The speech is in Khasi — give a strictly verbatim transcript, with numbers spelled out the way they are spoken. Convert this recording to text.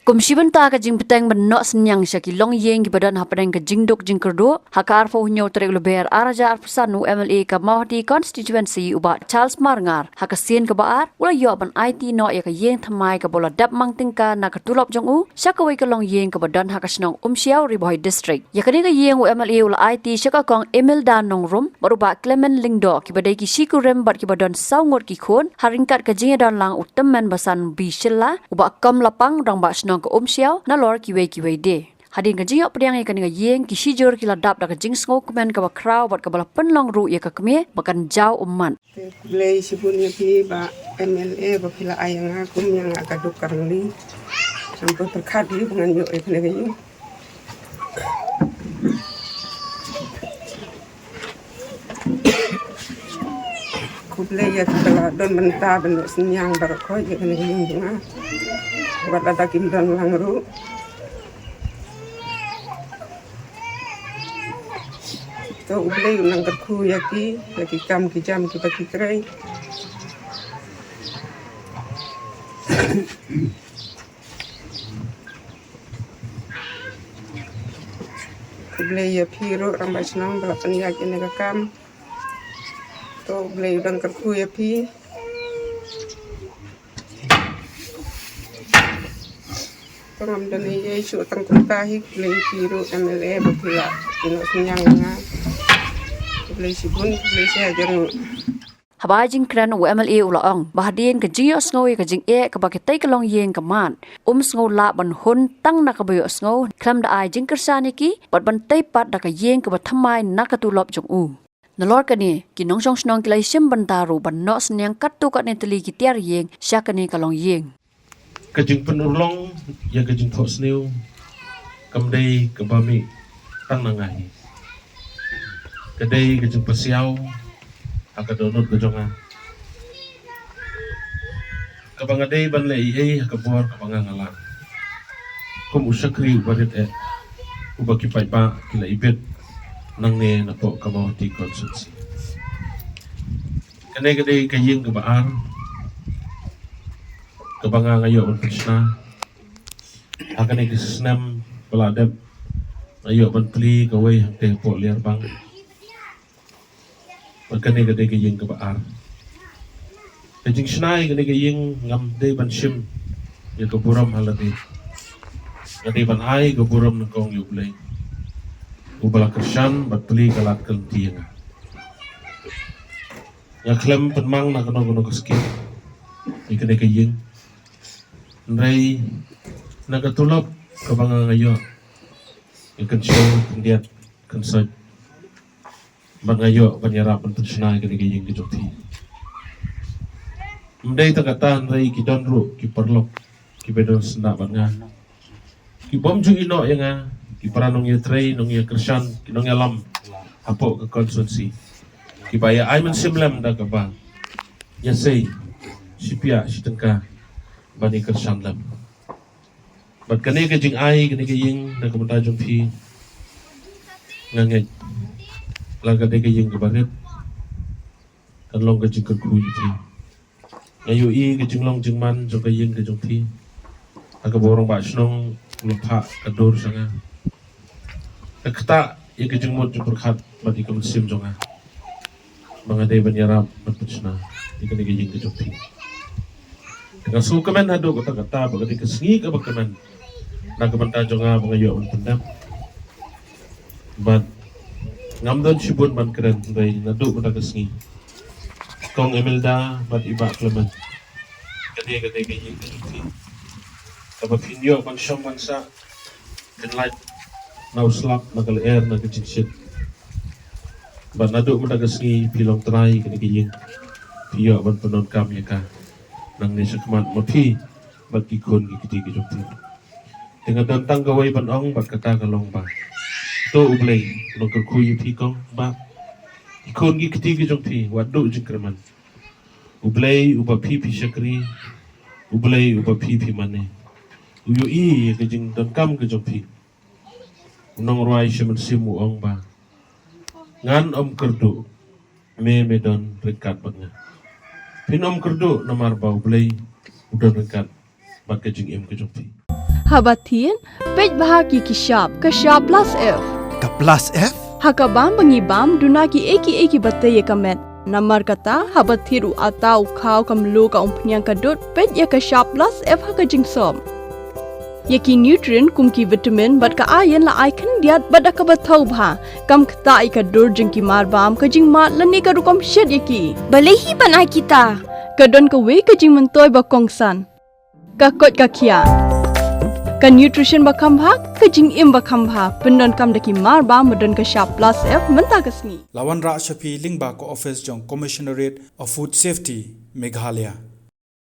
Kum shi bynta ka jingbteng ban noh synñiang sha ki longïing kiba don hapdeng ka jingduk jingkyrduh, ha ka arphew hynñiew tarik Lber ar hajar arphew san, u M L A ka Mawhati Constituency, u Bah Charles Marngar, ha ka sien kaba ar u la ïoh ban aiti noh ïa ka ïing thymmai kaba u la dep mang tyngka na ka tulop jong u sha kawei ka longïing kaba don ha ka shnong Umshiaw, Ri Bhoi District. Ïa kane ka ïing u M L A u la aiti sha ka Kong Imelda Nongrum bad u Bah Clement Lyngdoh, kiba dei ki shikurim bad kiba don saw ngut ki khun, ha ryngkat ka jingïadon lang u tymmen basan B. Shylla, u Bah Komlapang, rangbah shnong ka Umshiaw, nalor kiwei kiwei de. Hadien ka jingïoh pdiang ïa kane ka ïing, ki shijur ki la dap da ka jingsngewkmen kaba khraw bad kaba la pynlong ruh ïa ka kmie ba kan jaw ummat. Te khublei shibun ïa phi Bah M L A ba phi la ai ïa nga kum ïa nga ka duk ka rangli. Ngan pyrkhat ïa ba ngan ïoh ïa kane ka ïing. Khublei ïa kiba la don bynta ban ïoh synñiang baroh khoit ïa kane ka ïing jong nga. Wat lada kim don lang ruh. To U Blei un nang kyrkhu ïa ki, ïa ki kam ki jam kiba ki trei. U Blei ïa phi ruh rangbah shnong ba la pynïaid ïa kane ka kam. To U Blei u dang kyrkhu ïa phi. To ngam don ei ei shuh tang kumta hi, khublei ïa phi ruh M L A ba phi la ïehnoh synñiang ïa nga. Khublei shibun, khublei shihajar nguh. Haba ai jingkren, u M L A u la ong ba hadien ka jingïohsngew ïa ka jingeh kaba kitei ka longïing ka mad, um sngew lah ban hun tang na kaba ïohsngew, khlem da ai jingkyrshan ïa ki bad ban tei pat da ka ïing kaba thymmai na ka tulop jong u. Nalor kane, ki nongshong shnong ki la ïashim bynta ruh ban noh synñiang katto katne tylli ki tiar ïing sha kane ka longïing. Ka jingpynurlong ïa ka jingphohsniew kam dei kaba mih tang na nga hi. Ka dei ka jingpasiaw ha ka dohnud ka jong nga, kaba nga dei ban leh ei ei ha ka bor kaba nga nga lah kum u shakri uba rit eh, uba ki paidbah ki la ibit nangne napoh ka Mawhati Constituency. Kane ka dei ka ïing kaba ar kaba nga nga ïoh ban pynshna. Ha kane ka snem ba la dep nga ïoh ban plie kawei hangtei hapoh Liarbang. Bad kane ka dei ka ïing kaba ar. Ka jingshna ïa kane ka ïing ngam dei ban shim ïa ka burom ha lade. Nga dei ban ai ka burom nyngkong ïa U Blei, uba la kyrshan bad plie ka lad ka lynti ïa nga. Nga khlem pynmang na kano kano ka skim ïa kane ka ïing. Hynrei na ka tulop kaba nga nga ïoh, nga kynshew khyndiat khynsoit bad nga ïoh ban ïarap ban pynshna ïa kane ka ïing ka jong phi. Ym dei tang kata, hynrei ki don ruh ki paralok kiba don syndah bad nga, ki bym ju ïehnoh ïa nga, ki para nongïatrei, nongïakyrshan, ki nongïalam hapoh ka constituency, kiba ïa ai mynsiem lem da kaba ïa sei shi piah shi tyngka ban ïakyrshan lem. Bad kane ka jingai kane ka ïing na ka bynta jong phi, nga ngeit lada ka dei ka ïing kaba rit, kan long ka jingkyrkhu ïa phi. Nga ïohi ka jinglong jingman jong ka ïing ka jong phi, ha kaba u rangbah shnong u la phah ka dur sha nga, ka ktah ïa ka jingmut jingpyrkhat bad ïa ka mynsiem jong nga ba nga dei ban ïarap ban pynshna ïa kane ka ïing ka jong phi. Te nga sngewkmen haduh katta katta ba ka dei ka sngi kaba kmen na ka bynta jong nga ba nga ïoh ban pyndep. Bad ngam don shibun ban kren, hynrei naduh mynta ka sngi, Kong Imelda bad i Bah Clement, ka dei, ka dei ka ïing ka jong phi, kaba phin ïoh ban shong ban sah, phin lait na u slap, na ka lyer, na ka jingshit. Bad naduh mynta ka sngi phi long trai kane ka ïing, phi ïoh ban pyndonkam ïa ka nangne shakhmat, ma phi bad ki khun ki kti ki jong phi. Te nga don tang kawei ban ong bad kata ka long ba, to U Blei un kyrkhu ïa phi kong, bah, ki khun ki kti ki jong phi, wat duh jingkyrmen. U Blei uba phi phi shakri, U Blei uba phi phi mane, u ïohi ïa ka jingdonkam ka jong phi. U nongrwai sha mynsiem u ong ba, ngan ym kyrduh, me me don ryngkat bad nga. Phin ym kyrduh namar ba U Blei u don ryngkat bad ka jingim ka jong phi. Haba thied, peit bha ki ki shap, ka shap plus F. Ka plus F? Ha ka bam ba ngi bam, duna ki ei ki ei ki ba tei ïa ka met. Namar kata, haba thied u ata, u khaw, ka mluh, ka umphniang, ka dud, peit ïa ka shap plus F ha ka jingsop. Ïa ki nutrient kum ki vitamin bad ka iron la ai khyndiat bad da kaba thaw bha. Kam ktah ïa ka dur jong ki mar bam, ka jingmad lane ka rukom shet ïa ki. Balei hi ban ai kita? Ka don kawei ka jingmyntoi ba kongsan. Ka koit ka khiah. Ka nutrition ba kham bha, ka jingim ba kham bha. Pyndonkam da ki mar bam ba don ka shap plus F mynta ka sngi. La wanrah sha phi lyngba ka office jong Commissionerate of Food Safety, Meghalaya.